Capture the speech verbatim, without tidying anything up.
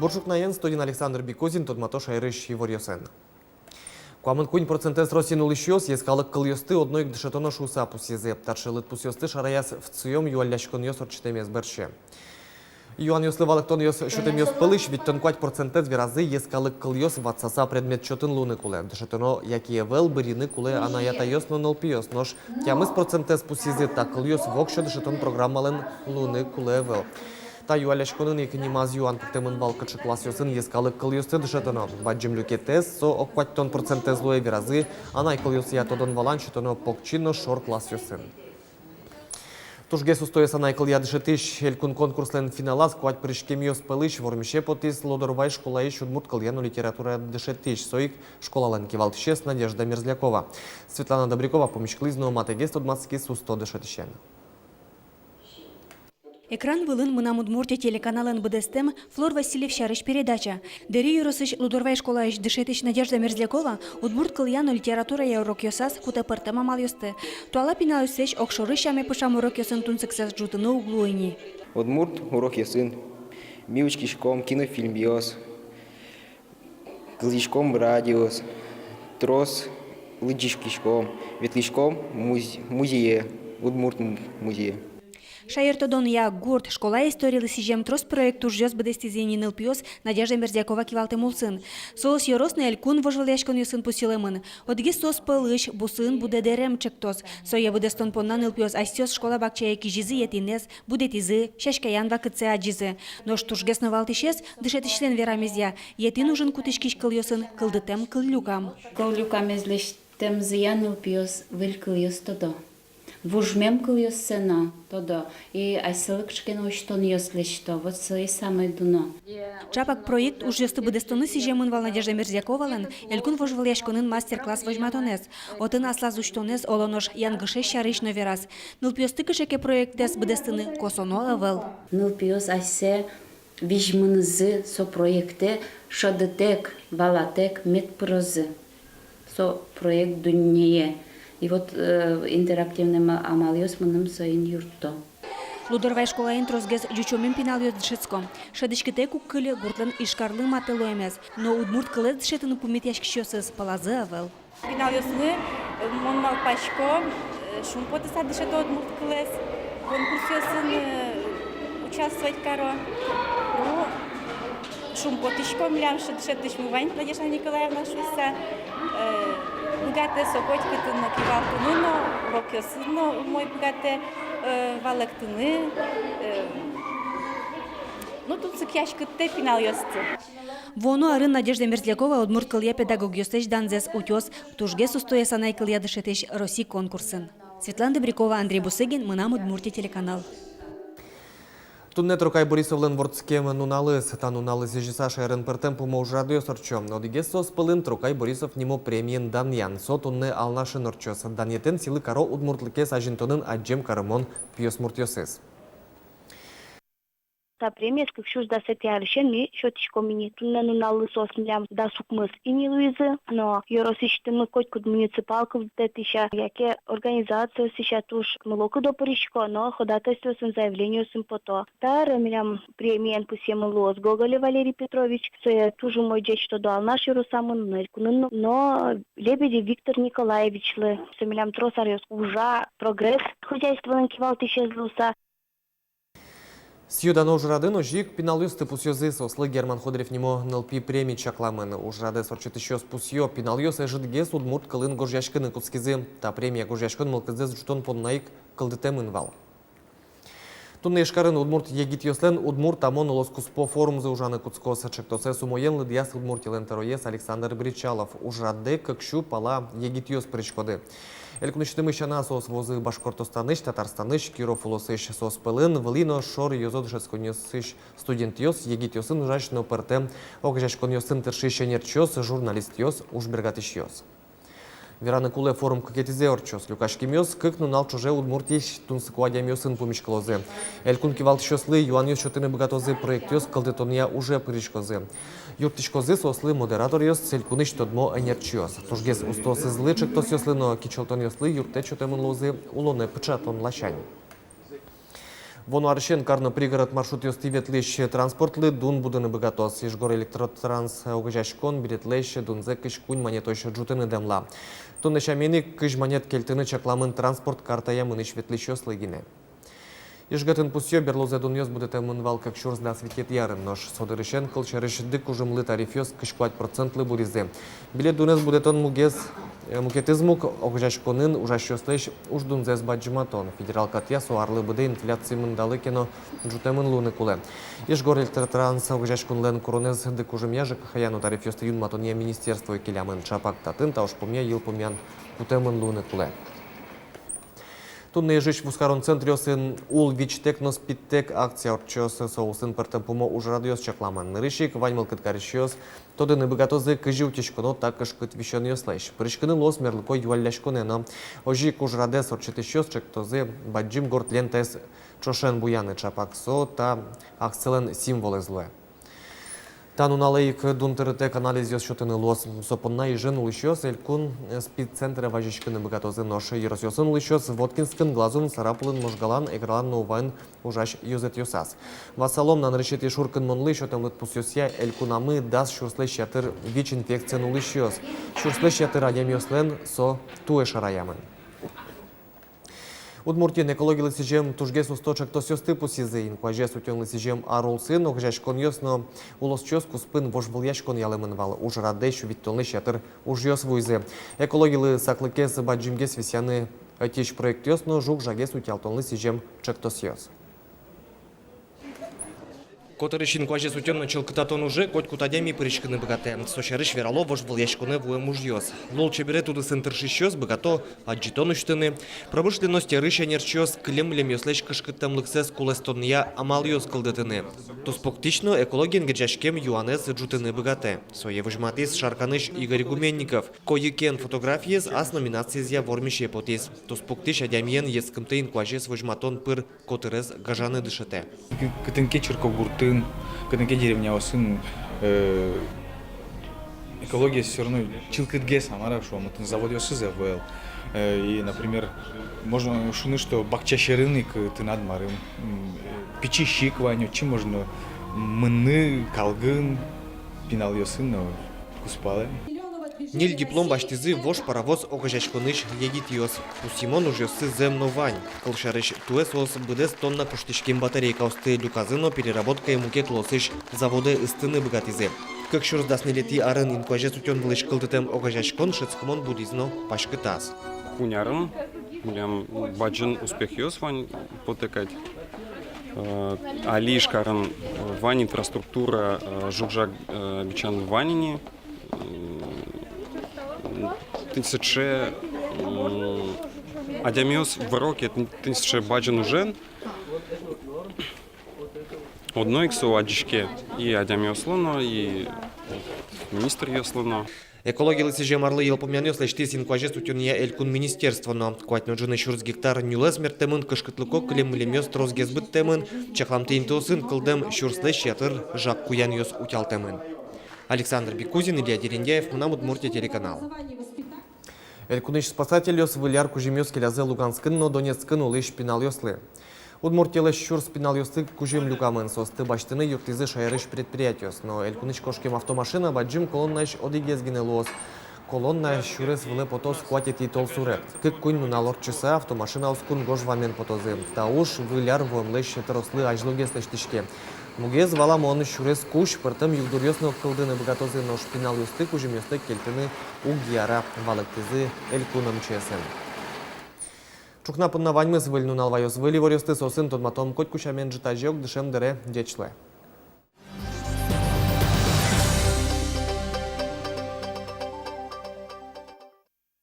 Бур ӵукнаен, студиын Александр Бикузин, тодмато шаерысь иворъёсын. Куамын куинь процентэз Россиын улӥсьёс йӧскалык кылъёсты одно ик дышетоно шуыса пусйизы. Таӵе лыдпусъёсты шараяз ВЦИОМ юалляськонъёс ортчытэмез бӧрсьы. Юанъёслы валэктонъёс сётэмъёс пӧлысь витьтон куать процентэз веразы, йӧскалык кылъёс ватсаса предмет чотын луыны кулэ. Дышетоно яке ӧвӧл, бырйыны кулэ анай-атайёс но нылпиос, нош тямыс процентэз пусйизы, та кылъёс воксё дышетон программалэн луыны кулэ ӧвӧл. Та юалляськонын ик нимаз юан пуктэмын вал, кыӵе классъёсын йӧскалык кылъёсты дышетоно. Бадӟым люкетэз, со ог куатьтон процентэз луэ, веразы анай кылъёсъя тодон-валан сётоно покчи но шор классъёсын. «Тужгес устоез анай кылъя дышетӥсь» элькун конкурслэн финалаз куать пыриськемъёс пӧлысь вормисе потӥз Лудорвай школаысь удмурт кылъя но литературая дышетӥсь, со ик школалэн кивалтӥсез Надежда Мерзлякова. Светлана Добрякова пумиськылӥз но матэгес тодматскиз усто дышетӥсен. Экран вылын «Мынам Удмуртие» телеканалын быдэстэм Флор Васильев сярысь передача. Дэри ёросысь Лудорвай школаысь дышетӥсь Надежда Мерзлякова удмурт кылъя но литературая урокъёсаз кутэ пӧртэм амалъёсты. Туала пиналъёслэсь огшоры сяме пыӵам урокъёсын тунсыксэс ӝутыны уг луы ни. Удмурт урокъёсын ми учкиськом кинофильмъёс, кылзӥськом радиоос, трос лыдӟиськиськом, ветлӥськом муз-, музее, удмурт му-, музее. Шаертодонъя, гурт, школа историлы сӥзем трос проект ужъёс быдэстӥзы ини нылпиос Надежда Мерзлякова кивалтэм улсын. Соос ёрос но элькун вожвылъяськонъёсын пусйылэмын. Одӥгез соос пӧлысь — бусыын будэ дэрем ӵектос. Сое быдэстон понна нылпиос асьсэос школа-бакчае кизизы етӥнэз, будэтӥзы, сяськаян вакытсэ адӟизы. Нош тужгес но валтӥсез, дышетӥсьлэн верамезъя, етӥн ужын кутӥськись кылъёсын кылдытэм кыллюкам. Кыллюкамез лэсьтэмзыя нылпиос выль кылъёс тодо. Вужмем кылъёссэ но тодо. И асьсэлы кыӵе ке но усьтонъёс лэсьто. Вот сое самой дуно. Ӵапак проект ужъёсты быдэстоны сӥземын вал Надежда Мерзляковалэн элькун вожвылъяськонын мастер-класс возьматонэз. Отын аслаз усьтонэз, оло нош янгышез сярысь но вераз. Нылпиосты кыӵе ке проектэз быдэстыны косоно ӧвӧл. Нылпиос асьсэ визьмынызы со проектэ шӧдытэк, валатэк мед пырозы. Со проект дуннее. И вот, э, интерактивной ма-, амалъёс мыным соин юртто. Лудорвай школаын тросгес ӟучомем пиналъёс дышетско. Шӧдӥськытэк уг кыльы гуртлэн Ижкарлы матэ луэмез. Но удмурт кылэз дышетыны пумитъяськисьёсыз пӧлазы ӧвӧл. Пиналъёсмы, э, мон малпасько, э, шумпотыса дышето удмурт кылэз, конкурсъёсын, э, участвовать каро. Ну, шумпотӥсько, милям дышетӥсьмы вань, Надежда Николаевна шуыса, э, быгатэ со котькытын но кивалтыны но, урокъёсын но умой быгатэ, э, валэктыны, э, ну, тунсыкъяськытэ пиналъёсты. Вуоно арын Надежда Мерзлякова удмурт кылъя педагогъёслэсь данзэс утёз «Тужгес устоез анай кылъя дышетӥсь» Россий конкурсын. Светлана Добрякова, Андрей Бусыгин, «Мынам Удмуртие» телеканал. Туннэ Трокай Борисовлэн вордскем нуналыз. Та нуналлы сӥзьыса шаерын пӧртэм пумо ужрадъёс ортчо. Одӥгез соос пӧлын — Трокай Борисов нимо премиен данъян. Со туннэ Алнашын ортчоз. Данъетэн сӥлы каро удмуртлыкез азинтонын адӟем карымон пиосмуртъёсыз. Та премиез кык сюрс дасэтӥ арысен ми сётӥськом ини. Туннэ нуналлы соос милям дас укмыс ини луизы, но ёросысьтымы котькуд муниципал кылдытэтысь-а, яке организациосысь-а, туж мылокыдо пырисько, но ходатайствосын, заявлениосын пото. Та ар милям премиен пусъемын луоз Гоголев Валерий Петрович, сое туж умой ӟеч тодо Алнаш ёросамы но, элькунын но, но Лебедев Виктор Николаевичлы, со милям трос аръёс ужа «Прогресс» хозяйстволэн кивалтӥсез луыса. Сӥё-дано ужрадын озьы ик пиналъёсты пусъёзы. Соослы Герман Ходырев нимо нылпи премия чакламын. Ужрадэз ортчытӥсьёс пусъё: пиналъёс ӧжытгес удмурт кылын гожъяськыны кутскизы. Та премия гожъяськон мылкыдзэс ӝутон понна ик кылдытэмын вал. Туннэ Ижкарын удмурт егитъёслэн «Удмурт амон» улоскуспо форумзы ужаны кутскоз. Ӵектосэз умоен лыдъяз Удмуртилэн тӧроез Александр Бречалов. Ужрадэ кык сю пала егитъёс пыриськоды. Элькунысьтымы сяна, соос вуозы Башкортостанысь, Татарстанысь, Киров улосысь. Соос пӧлын вылӥ но шор ёзо дышетсконъёсысь студентъёс, егитъёсын ужась но пӧртэм огазеяськонъёсын тыршись ӧнерчиос, журналистъёс, ужбергатӥсьёс. Вераны кулэ, форум кыкетӥзэ ортчоз. Люкаськемъёс кык нунал ӵоже Удмуртиысь тунсыко адямиосын пумиськылозы. Элькун кивалтӥсьёслы юанъёс сётыны быгатозы, проектъёс кылдытонъя уже пыриськозы. Юрттӥськозы соослы модераторъёс, элькунысь тодмо ӧнерчиос. Тужгес устоосызлы ӵектосъёслы но кичӧлтонъёслы юрттэт сётэмын луозы улонэ пыӵатон ласянь. Вуоно арысен кар но пригород маршрутъёстӥ ветлӥсь транспортлы дун будыны быгатоз. Ижгор Электротранс огазеяськон билетлэсь дунзэ кызь куинь манетозь ӝутыны дэмла. Туннэ сямен ик кызь манет кельтыны чакламын транспорт картая мынӥсь-ветлӥсьёслы гинэ. Ижгорын пусъё, берлозэ дунъёс будэтэмын вал кык сюрс дас витетӥ арын, нош со дырысен, кылсярысь, дыкужымлы тарифъёс кызь куать процентлы будӥзы. Билет дунэз будэтон мугез, э, мукетыз муг — огазеяськонын ужасьёслэсь уждунзэс бадӟыматон. Федерал катъя со арлы быдэ инфляци мындалы ке но ӝутэмын луыны кулэ. Ижгор Электротранс огазеяськонлэн куронэз дыкужымъя, ЖКХ-я но тарифъёсты юнматонъя министерствое келямын. Чапак татын та ужпумъя йылпумъян кутэмын луыны кулэ. Туннэ Ижысь вузкарон центръёсын «Ул ВИЧ-тэк но СПИД-тэк» акция ортчоз. Со улсын пӧртэм пумо ужрадъёс чакламын. Нырысь ик вань мылкыд карисьёс тодыны быгатозы, кызьы утиськоно та кышкыт висёнъёслэсь. Пыриськыны луоз мерлыко юалляськонэ но. Озьы ик ужрадэз ортчытӥсьёс ӵектозы бадӟым горд лентаез ӵошен буяны. Чапак со та акцилэн символэз луэ. Та нуналэ ик дун тырытэк анализъёс сётыны луоз. Со понна Ижын улӥсьёс элькун СПИД-центрэ вазиськыны быгатозы, нош ёросъёсын улӥсьёс Воткинскын, Глазовын, Сарапулын, Можгалан, Эграын но Уваын ужась ёзэтъёсаз. Вазалом на, нырысетӥ шуркынмонлы сётэмыт пусъёсъя, элькунамы дас сюрслэсь ятыр ВИЧ-инфекциен улӥсьёс. Сюрслэсь ятыр адямиослэн со туэ шараямын. Удмуртиын экологилы сӥзем тужгес усто ӵектосъёсты пусйизы. Инкуазез утёнлы сӥзем ар улсын огазеяськонъёс но улосчиос куспын вожвылъяськон ялэмын вал. Ужраде сю витьтонлэсь ятыр ужъёс вуизы. Экологилы саклыкез, бадӟымгес висъяны ӧтись проектъёс но жуг-жагез утялтонлы сӥзем ӵектосъёс. Котырысь инкуазез утён но чылкытатон уже котькуд адями пыриськыны быгатэ. Со сярысь верало вожвылъяськонэ вуэм ужъёс. Лулчеберет удысын тыршисьёс быгато адӟытон усьтыны, промышленностьлэсь ӧнерчиос кылем-мылемъёслэсь кышкыттэмлыксэс кулэстонъя амалъёс кылдытыны. Туспуктӥсь но экологиен герӟаськем юанэз ӝутыны быгатэ. Сое возьматӥз Шарканысь Игорь Гуменников. Койыкен фотографиез ас номинациезъя вормисе потӥз. Туспуктӥсь адямиен йӧскымтэ инкуазез возьматон пыр котырез гажаны дышетэ. Кы-, кытын ке черкогуртын, кытын ке деревняосын, э, экология всё равно чылкытгес, а мар-а шуом, отын заводъёсыз ӧвӧл. Э, и, например, можно шуыны, что бакча сьӧрын ик тынад марым, м, э, пичи сик вань, отчы можно мыныны калгын, пиналъёсын но кузпалэ. Ньыль диплом басьтӥзы «Вож паровоз» огазеяськонысь егитъёс. Пусйымон ужъёссы зэм но вань. Кылсярысь, туэ соос быдэс тонна куштӥськем батарейкаосты люказы но переработкае мукет улосысь заводэ ыстыны быгатӥзы. Кык сюрс дас ньылетӥ арын инкуазез утён вылысь кылдытэм огазеяськон шӧдскымон будӥз но паськытаз. Куинь арын милям бадӟым успехъёс вань потэ кадь. Э, али Ижкарын, э, вань инфраструктура, э, жуг-жаг, э, бичан вань ини. М, тынь сыӵе, м, адямиос выро ке, тынь, тынь сыӵе бадӟым ужен. Одно ик со адӟиське и адямиослы но, и министръёслы но. Экологилы сӥзем арлы йылпумъянъёс лэсьтӥз инкуазез утёнъя элькун министерство но. Куать но ӝыны сюрс гектар нюлэс мерттэмын, кышкытлыко кылем-мылемъёс тросгес быдтэмын, чакламтэ интыосын кылдэм сюрслэсь ятыр жаг куянъёс утялтэмын. Александр Бекузин, Илья Дерендяев, «Мынам Удмуртие» телеканал. Элькунысь спасательёс Выль ар кузьымъёс келязы Луганскын но Донецкын улӥсь пиналъёслы. Удмуртилэсь сюрс пиналъёслы кузьым люкамын. Соосты басьтыны юрттӥзы шаерысь предприятиос. Но элькунысь кошкем автомашина бадӟым колоннаысь одӥгез гинэ луоз. Колонна сюрес вылэ потоз куатетӥ толсурет. Кык-куинь нунал ортчыса, автомашинаос кунгож вамен потозы. Та уж Выль ар вуэмлэсь трослы азьлогес лэсьтӥське. Мугез валамон: сюрес кузь пӧртэм югдуръёс но кылдыны быгатозы, нош пиналъёсты кузьымъёстэк кельтыны уг яра, валэктӥзы элькун МЧС-ын. Ӵукна понна ваньмыз. Выль нунал ваёз выль иворъёсты, соосын тодматом котьку сямен ӝытазе ик, дышем дыре. Ӟеч луэ.